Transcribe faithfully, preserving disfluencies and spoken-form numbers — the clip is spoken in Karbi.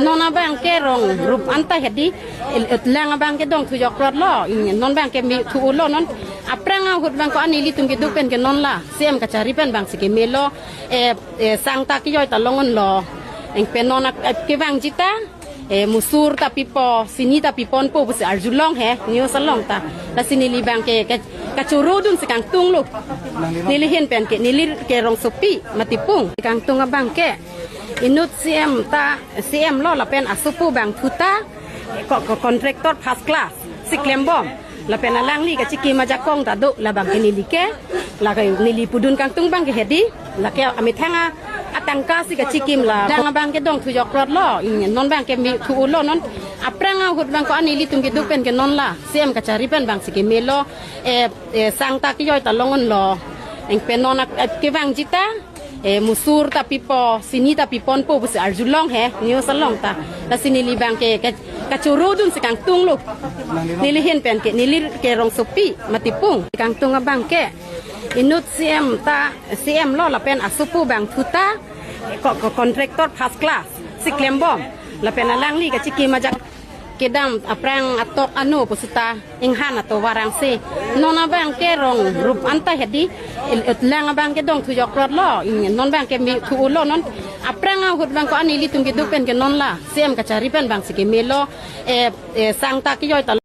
Non abang ke rong rup anta hedi, el-, etlang abang ke dong thujok rot lo, in non abang ke me thu-o lo non. Aphrang ahut abang ko ani ilitum keduk pen ke non la C M kachari pen abang si keme lo, eh, eh, sang ta kejoi ta long-un lo. Eng pen non ak-, ak-, kevangji ta, eh, musur ta pipo, sini ta piponpo pusi arjulong he, news along ta. Lasi neli abang ke, ke, kachoro dun si kangtung lo. Neli ahin pen ke, neli ke rongsopi, Matipung. Kangtung abang ke, inut C M ta, C M lo lapen asopo abang thu ta, ko, ko contractor first class, si klembom. Lapen alangli kachikim ajakong ta do, la abang ke neli ke, la ke neli pudun kangtung abang ke hedi, la ke amethang atangka si kachikim la. Lang abang ke dong thujok rot lo, in non abang ke me thu-o lo non. Aphrang ahut abang ko ani ilitum keduk pen ke non la C M kachari pen abang si keme lo, eh, eh, sang ta kejoi ta long-un lo. Eng pen non ak-, ak-, kevangji ta, eh, musur ta pipo, sini ta piponpo pusi arjulong he, news along ta. Lasi neli abang ke, ke, kachoro dun si kangtung lo. Neli ahin pen ke, neli ke rongsopi, Matipung. Kangtung abang ke, inut C M ta, C M lo lapen asopo abang thu ta, ko, ko contractor first class, si klembom. Lapen alangli kachikim ajak kedam aphrang atok ano pusita inghan ato warang si. Non abang ke rong rup anta hedi, el-, etlang abang ke dong thujok rot lo, in non abang ke me thu-o lo non. Aphrang ahut abang ko ani ilitum keduk pen ke non la C M kachari pen abang si keme lo, eh, eh, sang ta kejoi ta